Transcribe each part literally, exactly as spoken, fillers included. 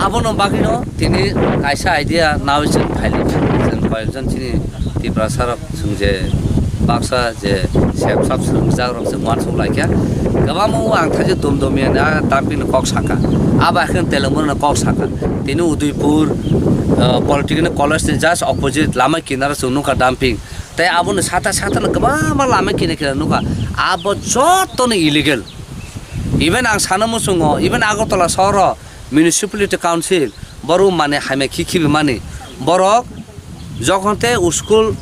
Abono bagwino tini kaisa idea nawi chwng phailai kha. Chwng koyekjon chini Tiprasa rok chwng je baksa je sep sap swrwngjak rok chwng uansuk lai kha. Kwbangma o ang thaise Dumdumia ni a dumping ni kok saka. Abo haikhe Telengmura ni kok saka. Tini Udaipur, ah, Polytechnic College ni just opposite lama kinaro chwng nukha dumping. Tei aboni sata sata no kwbangma lama kina kina nukha. Abo joto no illegal. Even ang sana muchungo, even Agartala sohoro municipality council, borok mane hamya khi khibi mani. Borok jokhon te school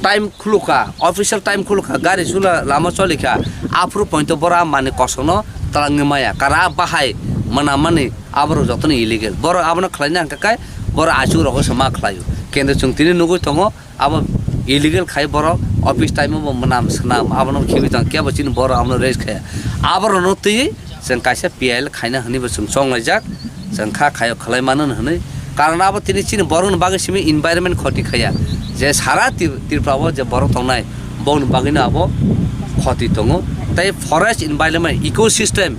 time khulukha, official time khulukha, gari chula lama cholikha, aphuru pointo borok a mani kosokno twlangwi maya. Kara bahai mwnamani aborok jotono illegal. Borok abono khlaina hwnkha khe borok achuk rogo se ma khlaio. Kendo chwng tini nugwi tongo, abo illegal khai borok office time o bo mwnam swnam abono khibi tong kebo chini borok abono raise khaya. Aborokno twi chwng kaisa P I L khaina hwnwi bo chwng chonglaijak, chwng kha khayo khlai mano hwnwi. Karon abo tini chini borokni bagwi simi environment khoti khaya, je sara Tri-, Tripura o je borok tongnai bongni bagwino abo khoti tongo. Tei forest environment, ecosystem,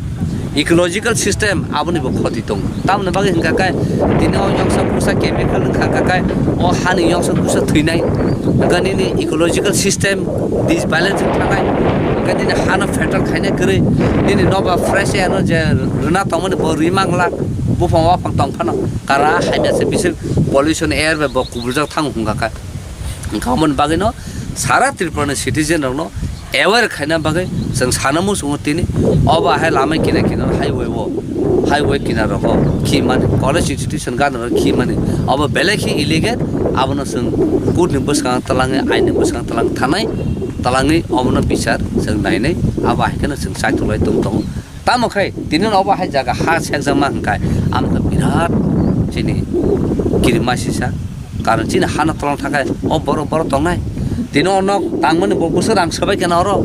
ecological system aboni bo khoti tongo. Tamoni bagwi hwnkha khe tini o yongsa kusa chemical wngkha khe o hani yongsa kusa thwinai, hwnkha nini ecological system disbalance wng thangnai, hwnkha nini hano filter khainai kwrwi, nini noba fresh air no je rwna tongmani bo rwi mangla, buphang waphang tong phano kara hamya se bising pollution air bai bo kubuljak thango hwnkha khe. Hwnkha aboni bagwino sara Tripura ni citizen rokno aware khaina bagwi chwng sana muchungo tini obo hai lama kina kina highway o, highway kina rogo khimani, college institution gana rogo khimani, obo belai khe illegal. Abono chwng court ni bwskango twlangwi, ain ni bwskango twlang thanai, twlangwi obono bichar chwng nainai. Abo hai kheno chwng chaitulai tong tongo. Tamo khe tini obo hai jaga ha sekjakma hwnkhe amkhe birat chini kirima sisa. Karon chini hano tolong thangkhe o borok, borok tongnai. Tini o nok tangmani bo bwswk rang swbai khe na oro.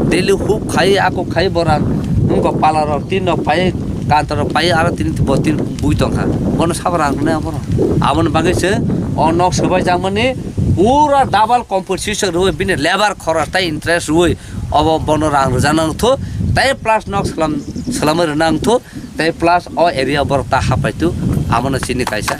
Daily huk khai, akuk khai bo rang. Wngkha pala rok tin rok pai, kanta rok pai, aro tini bo tin bui tongkha. Bono sabo rang rwnai oborok. Aboni bagwi se o nok swbai jakmani pura double compensation rwui bini labour khoros tei interest rwui obo bono rang rwjak nang thu, tei plus nok swlam, swlamwi rwna nang thu, tei plus o area borok ta hapai thu, abono chini kaisa